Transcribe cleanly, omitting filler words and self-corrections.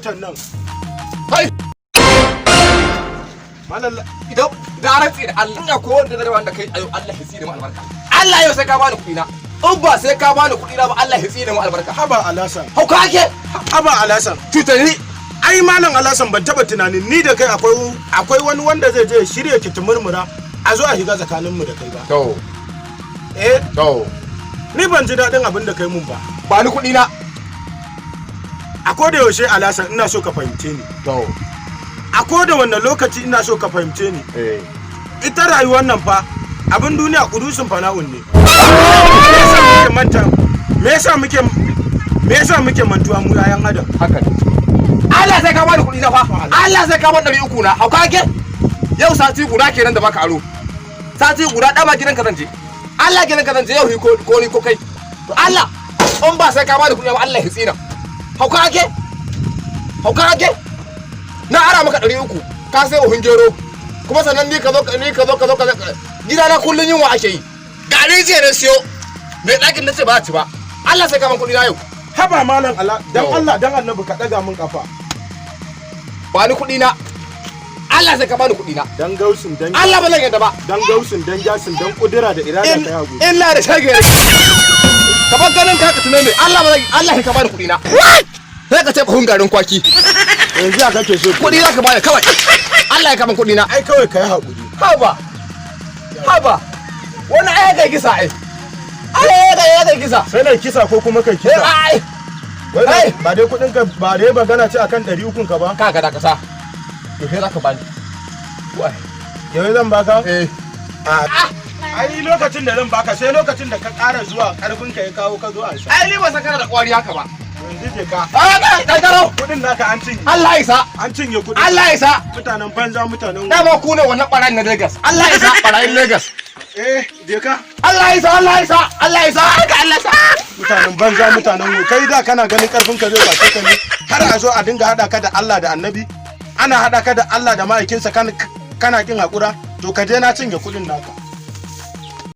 Motar nan. Kai. Malam. Idan da rantsi da Allah, ina ko wanda zai wanda kai ayo, Allah ya tsine mu albarka. Allah, yau sai ka bani kuɗi na. In ba sai ka bani kuɗi na ba, Allah ya tsine mu albarka. Haba Alasan. Hauka ake. Haba Alasan. Cutar ni. Ai Malam Alasan, ban taba tunanin ni da kai akwai wani wanda zai je ya shirya kitimurmura a zo a shiga tsakaninmu da kai ba. To. Eh? To. Ni ban ji daɗin abin da kai mun ba. Ba ni kuɗi na. A koda yaushe, Alasan, ina so ka fahimce ni. To. A koda wannan lokaci ina so ka fahimce ni. Eh. Ita rayuwar nan fa, abin duniya kudusin fana'un ne. Me yasa muke manta? Me yasa muke mantuwa mu yayan adam? Haka ne. Allah sai ka bani kuɗi na fa. Allah sai ka bani 300 na. Hauka ake. Yau sati guda kenan da baka aro. Sati guda dama gidan ka zan je. Allah, gidan ka zan je yau, ko ni ko kai. To Allah, in ba sai ka bani kuɗi ba, Allah ya tsina. Hauka ake. Hauka ake. Na ara maka 300, ka sai buhun gero. Kuma sannan ni ka zo ka gidana kullun yunwa ake yi. Gari jiya na siyo. Mai ɗakin na ce ba ci ba. Allah sai ka ban kuɗi na yau. Haba Malam Allah, dan To. Allah dan Annabi, ka daga min kafa. Ba ni kuɗi na. Allah sai ka bani kuɗi na. Dan gausin dan Allah, ba zan yadda ba. Dan gausin dan jasin dan kudura da irada, kai hagu. Illa da shage ne. Ka bar ganin ka ka tuno me Allah ba zan, Allah sai ka bani kuɗi na. Sai ka ce buhun garin kwaki. Yanzu ya kake so? Kuɗi za ka bani kawai. Allah ya kaman kuɗi na. Ai kawai kai hakuri. Haba. Haba. Wannan ai kai kisa ai. Ai ya kai kisa. Sai na kisa ko kuma kai Eh kisa? Ai. Wai ai. Ba dai kudin ka ba dai magana ce akan 300 ka ba? Ka ga da kasa. To sai za ka bani. Wai. Yau zan baka? Eh. Ai lokacin da zan baka sai lokacin da ka ƙara zuwa, karfin ka ya kawo, ka zo a sha. Ai ni ba san kana da kwari haka ba. Yanzu je ka. Ah, kai kai karo. Kudin naka an cinye. Allah ya isa. An cinye kudin. Allah ya isa. Mutanen banza, mutanen Dama ku ne wannan barayin na Lagos. Allah ya isa, barayin Lagos. Eh, je ka. Allah ya isa, Allah ya isa, Allah ya isa, haka Allah ya isa. Mutanen banza, mutanen wo. Kai da kana ganin karfin ka zai kwace ka ne har a zo a dinga hada ka da Allah da Annabi, ana hada ka da Allah da ma'aikinsa, kana kin hakura. To ka je, na cinye kudin naka.